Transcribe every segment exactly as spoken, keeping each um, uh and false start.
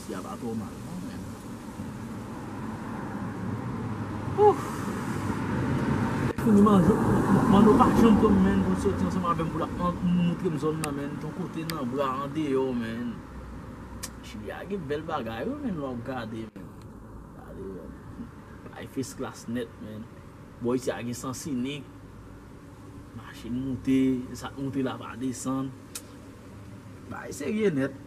Jodi a pa twò mal non, men. Ouf! Fini manje, Manno pa janm tonbe, men, pou l soti ansanm avè m, pou l ap man-, montre m zòn nan, men, yon kote nan bra, andeyò, men. Chili a gen bèl bagay wi, men, lè w ap gade, men. Gade, men. Bay first class nèt, men. Bò isi a gen sans inik. Machin moute, sa k moute la pa desann. Bagay serye nèt.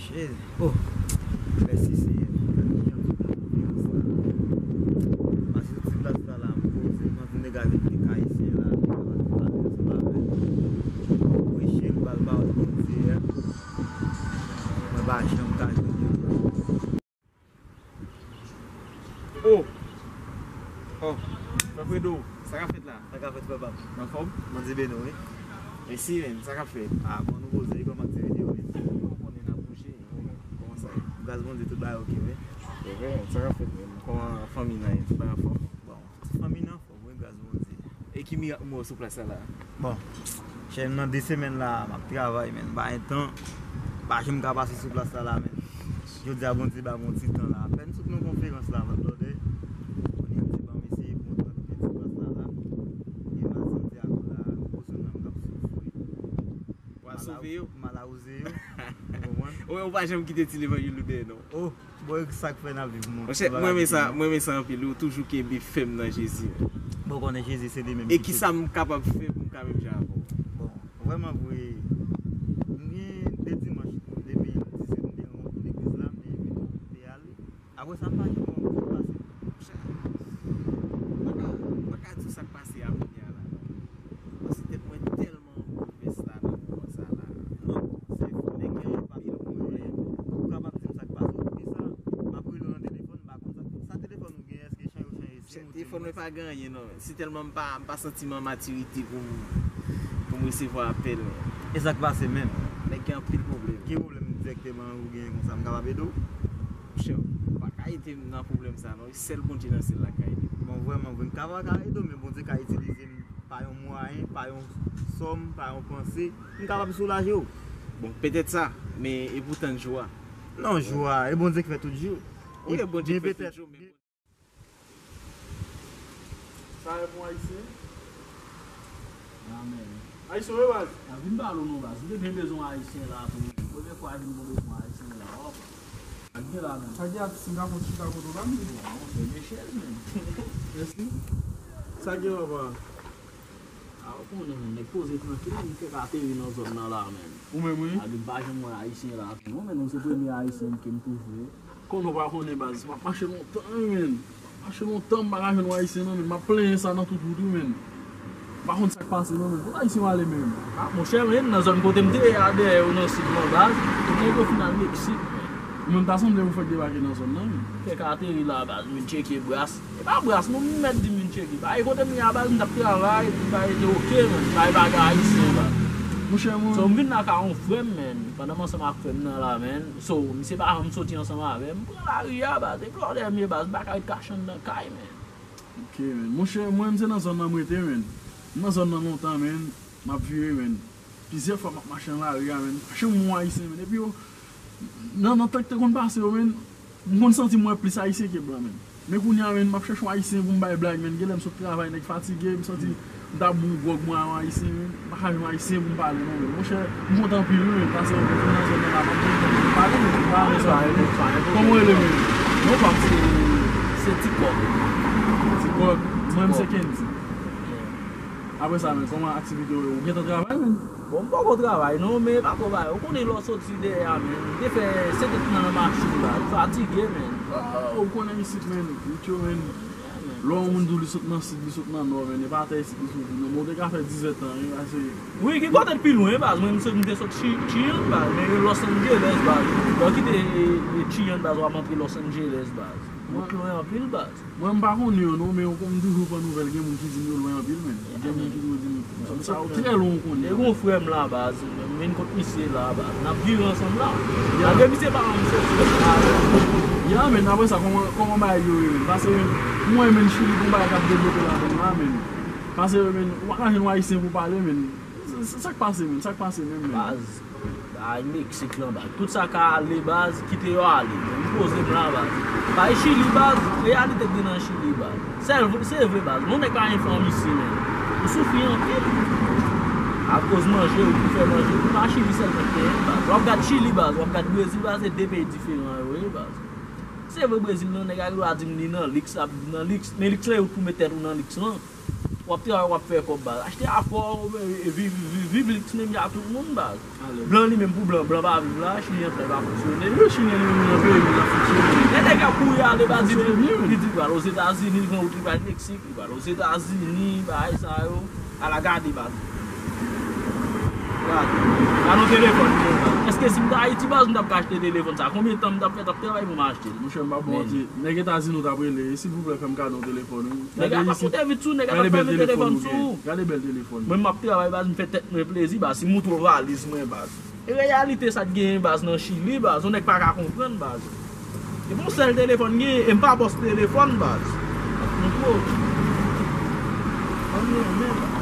Shit. Oh. Mèsi, Seyè. Gad ki jan tout nan konferans la. Pase tout ti plas la, la, m poze, m anvi nèg avèk nèg ayisyen la, nèg avèk pale ansanm avè l. Preche l, ba l pawòl Bondye a. Mwen pa janm ka jwenn yo. Oh! Oh! Frè Fredo, sa k ap fèt la? Sa k ap fèt, frè pa m? Anfòm? Bondye beni w, wi. Mèsi, men. Sa k ap fèt? Ah, bon, nou poze, kòman aktivite yo ye? Ou konnen n ap bouje, ou menm, kòman sa ye? Gras Bondye, tout bagay oke, wi. Se vre, men. Sa k ap fèt, men? Kòman fanmi nan ye? Tout bagay anfòm? Bon, fanmi nan anfòm, wi, gras Bondye. E ki mirak m wè w sou plas la la? Bon, chè, nan de semèn la, m ap travay, men m pa gen tan. M pa janm ka pase sou plas la la, men. Jodi a, Bondye ba m yon ti tan la. Apèn sot nan konferans la, lòt lòdè. Kounye a, m di, "Ban m eseye pran trant minit sou plas la la." E m al santi ankò la, gwo zòn nan m t ap soufri. W al sove yo? M al awoze yo. Ou konprann? Ou, ou pa janm kite ti levanjil ou dèyè, non. Oh, bon, e sa k fè n ap viv, mon. Monchè, mwen renmen sa, mwen renmen sa anpil. Ou toujou kenbe fèm nan Jezi. Bon, konnen Jezi se li menm. E ki sa m kapab fè pou m ka menm jan avè w? Bon, vrèman vre, m gen de dimanch depi dizuit m te rankontre legliz la, m te envite w, m te ale. Apre sa, m pa janm wè w, sa k pase? Monchè, m pa ka, m pa ka di w sa k pase a kounye a la, non. Paske tèt mwen tèlman an boulvès la nan moman sa la. Non, se nèg yo pa pil mwen. Ou kapab di m sa k pase, ou di sa, m ap rele w nan telefòn, m pa konn sa. Sa telefòn ou gen, èske chan yo chanje sim ou di m? Telefòn mwen pa gen anyen, non. Se tèlman m pa, m pa santi m an matirite pou m, pou m resevwa apèl. E sa k pase menm? Nèg gen anpil pwoblèm. Ki pwoblèm egzakteman ou gen konsa? M kapab ede w? Monchè, ou pa ka ede m nan pwoblèm sa, non. Sèl Bondye nan syèl la ka ede m. Bon, vrèman vre, m ka pa ka ede w, men Bondye ka itilize m pa yon mwayen, pa yon sòm, pa yon panse. M kapab soulaje w. Bon, petèt sa, men e pou tann jou a. Non, jou a, e Bondye k fè tout jou. Wi, Bondye k fè tout jou, men Sa e pou Ayisyen? Amèn. Ayisyen wi baz. A vin pale w non baz. M te byen bezwen Ayisyen la tou. Premye fwa vin tonbe sou Ayisyen la. Hop. Ak gen la menm. Sa gen atis m ka fon chita kote w la menm? Bon, monchè, gen chèz menm. Mèsi. Sa gen papa? A, ou konnen, nèg poze trankil, m fèk ateri nan zòn nan la menm. Ou menm, wi. Gade, m pa janm wè Ayisyen la tou non, men nou se premye Ayisyen ke m touche. Konnen w pa konnen baz, m ap mache lontan, wi, men. Mache lontan, m pa ka jwenn yon Ayisyen, non, men. M ap plenyen sa nan tout wout, wi, men. M pa konn sa k pase, non, men. Kot Ayisyen yo ale, men? A, monchè, men, nan zòn kote m te ye a, dèyè yo nan sid lan, baz. Nèg yo fin al Meksik, men. Ou menm ta sanble ou fèk debake nan zòn nan, men. Fèk ateri la, baz, vin tcheke bras. E pa bras, non, m mèt di m vin tcheke. Bay kote m ye a baz, m t ap travay, epi bay te oke, men. Bay bagay ayisyen, baz. Monchè, mwen. So, m vin la ka yon frè m, men. Pandan m ansanm ak frè m nan la, men. So, misye pa janm soti ansanm avè m. M pran lari a, baz. Epi lòdè m ye, baz. M pa ka ret kache anndan kay, men. Ok, men. Monchè, mwen, m se nan zòn nan m rete, men. M nan zòn nan lontan, men. M ap vive, men. Plizyè fwa m ap mache nan lari a, men. M pa janm wè yon Ayisyen, men. Epi yo, nan, nan tan k te konn pase yo, men, m konn santi m wè plis Ayisyen ke blan, men. Men kounye a, men, m ap chèche yon Ayisyen pou m bay blag, men. Genlè m sot travay, nèg fatige, m santi M t ap bwè yon gwòg mwen a yon Ayisyen, men m pa ka jwenn Ayisyen pou m pale non, men monchè, m kontan anpil wi, men pase yon moun nan zòn nan la, m ap gen tan pou m pale, men m pa renmen sa, men kòman w rele, men? Non, pa m se, se Ti Kòk. Ti Kòk, mwen m se Kendy. Apre sa, men kòman aktivite w yo? Ou gentan travay, men? Bon, m poko travay non, men pa twò bagay. Ou konnen lè w soti dèyè a, men. M te fè sèt èdtan nan machin la. M fatige, men. Ah, ou konnen isit, men. Isit yo, men. Lè yon moun di w li sot nan sid, li sot nan nò, men. E pa atè isit li soti, non. Bon, ou te ka fè dizuit an, wi, pase. Wi, ki kote pi lwen, baz? Mwen, m sot, m te sot Chi-, Chiyan, baz. Men Los Angeles, baz. Lè w kite, e, e, Chiyan, baz, w ap antre Los Angeles, baz. Mwen, ou lwen anpil, baz. Mwen, m pa konnen yo non, men m toujou pran nouvèl, gen moun ki di m yo lwen anpil, men. Gen moun ki toujou di m sa yo trè lwen, ou konnen. Gen yon frè m la, baz, m vin kot misye la, baz. N ap vire ansanm la. Malgre misye pa wè m soti. Ya, men, apre sa, kòman, kòman bagay yo ye, men? Pase, mwen, men, Chili, gon bagay k ap devlope ladan la, men. Pase, men, ou pa ka jwenn yon Ayisyen pou pale, men. Sa, sa, sa k pase, men? Sa k pase menm, men? Baz. Ay, Meksik lan, baz. Tout sa ka ale, baz, kite yo ale. Men m poze m la, baz. Bay Chili, baz, reyalite k gen nan Chili, baz. Se vre, se vre, baz. Yon nèg pa gen fanmi isi, men. Ou soufri anpil. Akoz manje, ou pou fè manje. Ou pa Chili sèlman k genyen, baz. W ap gad Chili, baz. W ap gad Brezil, baz. Se de peyi diferan yo ye, baz. Se vre, Brezil nan, nèg a rive a di m li nan liks, ap nan liks. Men liks lan, yo pou met tèt ou nan liks lan. W ap travay, w ap fè kòb, baz. Achte afè w, e, e, viv, viv, viv liks menm jan ak tout moun, baz. Blan li menm pou blan, blan pa viv la, chilyen fè l pa fonksyone. Wi, chilyen li menm nan peyi li, l ap fonksyone. Gen nèg ap kouri ale, baz, li di, li di l pral Ozetazini, li pran wout li pral Meksik, li pral Ozetazini, bagay sa yo. Ala gade, baz. Gade. Gade yon telefòn, baz. Èske si m t Ayiti, baz, m t ap ka achte telefòn sa? Konbyen tan m t ap fè, t ap travay pou m achte l? Monchè, m pa bon, nèg Etazini w t ap rele, silvouplè, fè m kado yon telefòn, wi. Nèg la pa koute vit sou, nèg la pa fèmen telefòn sou ou. Gade bèl telefòn. Mwen, m ap travay, baz, m fè tèt mwen plezi, baz, si m moutre w valiz mwen, baz. E reyalite sa k genyen, baz, nan Chili, baz, yon nèg pa ka konprann, baz. E bon sèl telefòn genyen, e m pa bòs telefòn, baz. M ap moutre w. Ann renmen, baz.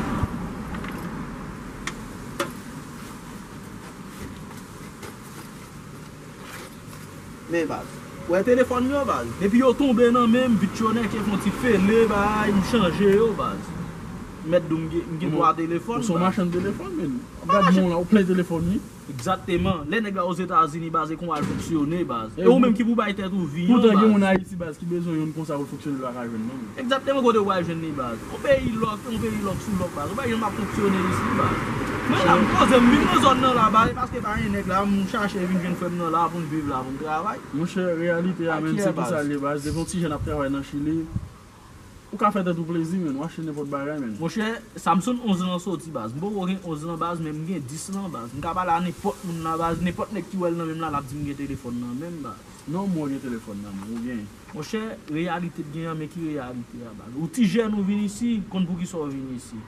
Men, baz. Ou wè telefòn yo, baz. Depi yo tonbe nan men m, vit yo nèke fè yon ti fele, bay, m chanje yo, baz. M mèt di w, m gen, m gen twa telefòn, baz. Ou se yon machann telefòn, men. Gad moun la, ou plen telefòn, wi. Egzakteman. Lè nèg la Ozetazini, baz, e konsa l fonksyone, baz. E ou menm ki pou bay tèt ou vi an, baz. Poutan gen moun Ayiti, baz, ki bezwen youn konsa pou l fonksyone, l pa ka jwenn, non, men. Egzakteman, kote w pral jwenn li, baz? Yon peyi lòk, yon peyi lòk sou lòk, baz. Ou pa jwenn m ap fonksyone isi, baz. Mwen la, m poze m vin nan zòn nan la, baz, e paske pa gen nèg la, m chache vin jwenn frè m nan la pou n viv la, pou n travay. Monchè, reyalite a, men, se konsa l ye, baz. Depi yon ti jèn ap travay nan Chili, ou ka fè tèt ou plezi, men, ou achte nenpòt bagay, men. Monchè, sa m sot onz lan soti, baz. M poko gen onz lan, baz, men m gen dis lan, baz. M ka pale a nenpòt moun la, baz. Nenpòt nèg ki wè l nan men m la, l ap di m gen telefòn nan men m, baz. Non, mwen gen telefòn nan men w, ou gen. Monchè, reyalite k gen an, men ki reyalite a, baz? Ou ti jèn, ou vin isi, konn poukisa w vin isi.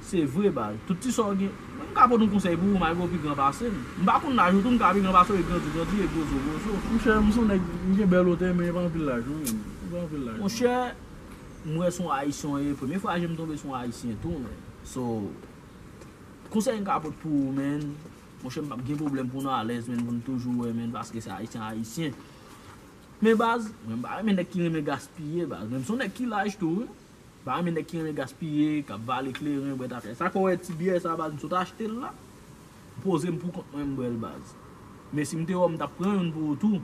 Se vre, baz. Tout ti sa w gen, mwen, m ka pote yon konsèy pou ou, malgre w pi gran pase m. M pa konn laj ou tou, m ka pi gran pase w, e grandi, grandi, e gwozo, gwozo. Monchè, m se yon nèg, m gen bèl wotè, men e pa anpil laj, non, men. E pa anpil laj, non. Monchè, m wè se yon Ayisyen w ye, premye fwa je m tonbe se yon Ayisyen tou, men. So, konsèy m ka pote pou ou, men, monchè, m p ap gen pwoblèm pou nou alèz, men, pou n toujou wè, men, paske se Ayisyen, Ayisyen. Men baz, mwen m pa renmen nèg ki renmen gaspiye, baz. Men m se yon nèg ki laj tou, wi. M pa renmen nèg ki renmen gaspiye, k ap vale kleren, bwè atè. Sa ke w wè ti byè sa, baz, m sot achte l la. M poze m pou kont mwen, m bwè l, baz. Men si m te wè w, m t ap pran youn pou ou tou.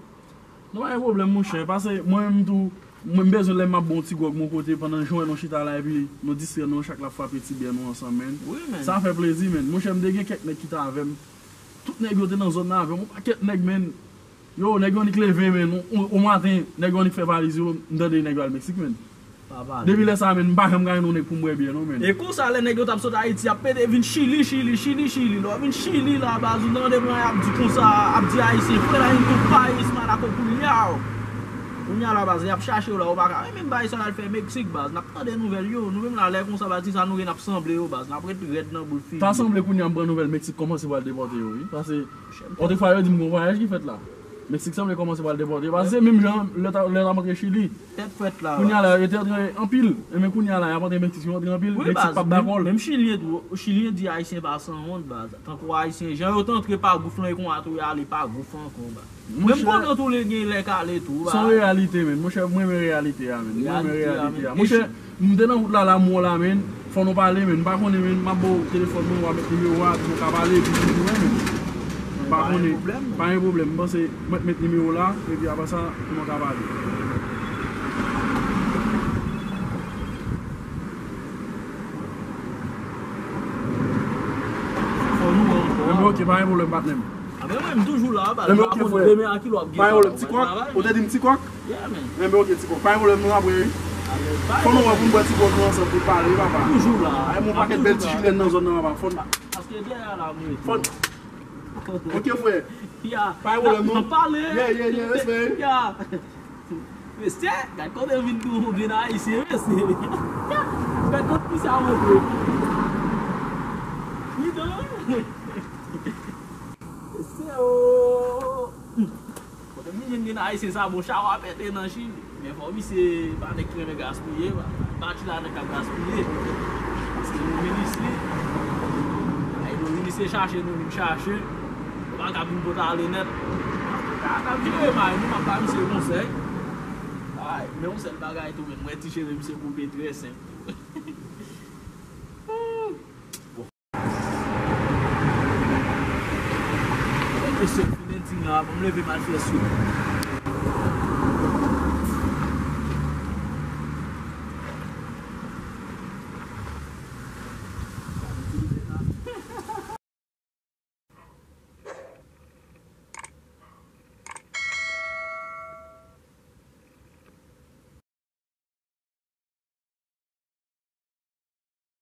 Non, pa gen pwoblèm, monchè. Pase mwen menm tou, mwen m bezwen lè m ap bwè yon ti gwòg bò kote pandan jounen nou chita la, epi nou distrè nou, chak l ap frape ti byè nou ansanm, men. Wi, men. Sa fè plezi, men. Monchè, m te gen kèk nèg ki t avè m. Tout nèg yo te nan zòn nan avè m, yon pakèt nèg, men. Yo, nèg yo annik leve, men, o, o, o maten, nèg yo annik fè valiz yo, m tande nèg yo al Meksik, men. Depi lè sa, men, m pa janm ka jwenn yon nèg pou m bwè byè, non, men. E konsa, lè nèg yo t ap sot Ayiti, y ap pede vin Chili, Chili, Chili, Chili. Lè w vin Chili la, baz, ou tande plan y ap di konsa, ap di Ayisyen, frè la, in tou pais, malako pou lyaw. Kounye a la, baz, y ap chache w la, ou pa ka. E menm bagay sa y al fè Meksik, baz, n ap tande nouvèl yo. Nou menm la, lè konsa, baz, ti sa nou ye, n ap sanble yo, baz. N ap ret rèd nan boul figi. Ta sanble kounye a m pran nouvèl Meksik kòmanse pral depòte yo, wi. Pase, otrefwa, yo di m gon vwayaj ki fèt la. Meksik sanble kòmanse pral depòte yo. Pase se menm jan lè ta, lè ta montre Chili. Tèt fèt la, kounye a la, yo te antre anpil. E men kounye a la, y ap antre Meksik, yo antre anpil. Wi, Meksik baz, p ap dakò. Menm, menm Chilyen tou, Chilyen di Ayisyen pa sanwont, baz. Tankou Ayisyen, jan yo te antre pa gouf lan, e konsa tou y ale pa gouf ankò, baz. Mwen, m kontan tou lè gen lè k ale tou, baz. Se yon reyalite, men. Monchè, mwen renmen reyalite a, men. Mwen renmen reyalite a. Monchè, m te nan wout la, la, m wè w la, men. Fò nou pale, men. M pa konnen, men. M ap ba w telefòn mwen, w a met nimewo a, pou nou ka pale, epi nou jwenn, men. M pa konnen. Pa gen pwoblèm. Pa gen pwoblèm. M panse mwen met nimewo la, epi apre sa, pou nou ka pale. Fò nou wè ankò. Enben, ok, pa gen pwoblèm, patnè m. Enben, mwen, m toujou la, ba, m pa konnen demen a ki lè w ap gen travay. Pa gen pwoblèm, ti kòk. Ou te di m ti kòk? Yeah, man. Enben, ok, ti kòk. Pa gen pwoblèm, nou ap wè, wi. Fò nou wè pou n bwè ti kòk nou ansanm pou n pale, wi, papa. Toujou la. Ay, mon pakèt bèl ti chilèn nan zòn nan, papa. Fò n... Paske dèyè la, mwen. Fò n... Ok, frè. Ya. Pa gen pwoblèm, non. N ap pale. Yeah, yeah, yeah, respè, wi. Ya. Mesye, gad kote vin tou, vin ayisyen, mesye. Gad kote misye a montre. Li dan. Mesye, o. Kote m jwenn gen ayisyen sa, bon, chawa pete nan Chili. Men fò misye pa nèg ki renmen gaspiye, pa, pa ti lajan k ap gaspiye. Paske nou vin isi, ay, nou vin isi chache, nou vin chache. Nou pa ka vin pote ale nèt. Ka, ka vire may, nou pa ba misye konsèy. Ay, men yon sèl bagay tou, men mwen ti cheve misye koupe trè senp. Mesye, m fin ending la, bon, m leve m al fè soup.